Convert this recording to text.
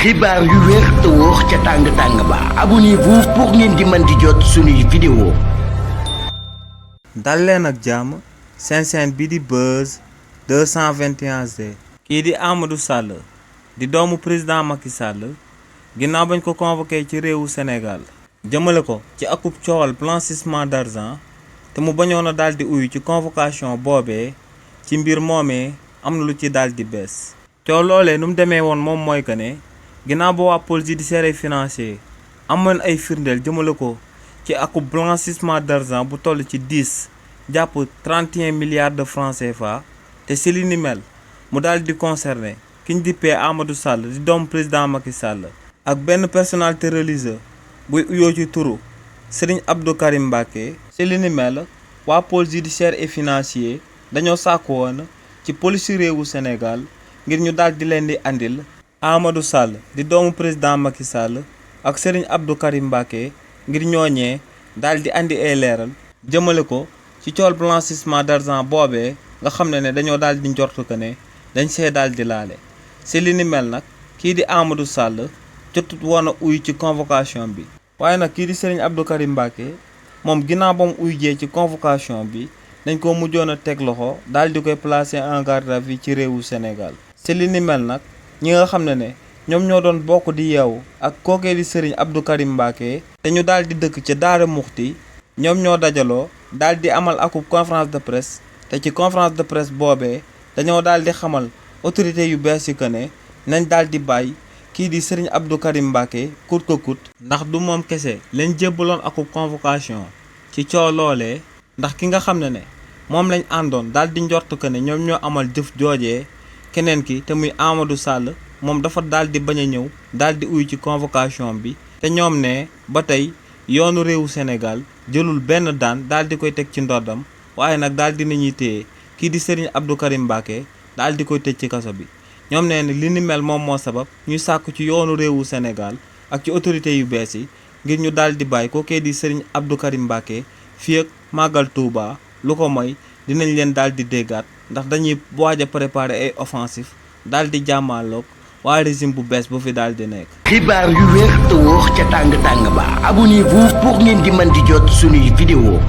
xibaar yu wér te wóor ca tàng-tàng ba abonnez-vous pour ngeen di mën di jot suñuy vidéo. dal leen ak jàmm seen chaîne bi di Buzz 221G. kii di Amadou Sall di doomu président Macky Sall ginnaaw bañ ko convoqué ci réewu Sénégal jëmale ko ci akub coowal blanchissement d'argent te mu bañoon a daal di uyu ci convocation boobee ci mbir moomee am na lu ci daal di bees. coow loolee nu mu demee woon moom mooy que ne ginnaaw ba waa pôle judiciaire financier amoon ay firndeel jëmale ko ci akub blanchissement d'argent bu toll ci 10 jàpp 31 milliards de francs CFA te si li ni mel mu daal di concerné ki ñu dippee Amadou Sall di doomu président Macky Sall ak benn personnalité religieuse buy uyoo ci turu Serigne Abdou Karim Mbacké. si li ni mel waa pôle judiciaire et financier dañoo sàkku woon ci police réewu Sénégal ngir ñu daal di leen di andil Amadou Sall di doomu président Macky Sall ak Serigne Abdou Karim Mbacké ngir ñooñee daal di andi ay leeral jëmale ko ci coowal blanchissement d'argent boobee nga xam ne dañoo daal di njortu que ne dañ see daal di laale. si li ni mel nag kii di Amadou Sall jotut woon a uyu ci convocation bi waaye nag kii di Serigne Abdou Karim Mbacké moom ginnaaw ba mu uyu jee ci convocation bi dañ ko mujjoon a teg loxo daal di koy placer en garde à vue ci réewu Sénégal. si li ni mel nag ñi nga xam ne ñoom ñoo doon bokk di yeewu ak kookee di Serigne Abdou Karim Mbacké te ñu daal di dëkk ca Daara Muxti ñoom ñoo dajaloo daal di amal akub conférence de presse te ci conférence de presse boobee dañoo daal di xamal autorité yu bees yi que ne nañ daal di bàyyi kii di Serigne Abdou Karim Mbacké kut ko kut ndax du moom kese leen jébbaloon akub convocation ci coow loolee ndax ki nga xam ne moom lañ àndoon daal di njort que ne ñoom ñoo amal jëf joojee keneen ki te muy Amadou Sall moom dafa daal di bañ a ñëw daal di uyu ci convocation bi te ñoom ne ba tey yoonu réewu Sénégal jëlul benn daan daal di koy teg ci ndoddam waaye nag daal di nañuy téye kii di Serigne Abdou Karim Mbacké daal di koy tëj ci kaso bi. ñoom nee na li ni mel moom moo sabab ñuy sàkku ci yoonu réewu Sénégal ak ci autorités yu bees yi ngir ñu daal di bàyyi kookee di Serigne Abdou Karim Mbacké fii ak màggal Touba lu ko mooy dinañ leen daal di déggaat ndax dañuy waaj a préparer ay offensif daal di jàmmaaloog waa régime bu bees bu fi daal di nekk. xibaar yu wér te wóor ca tàng-tàng ba abonnez-vous pour ngeen di mën di jot suñuy vidéo.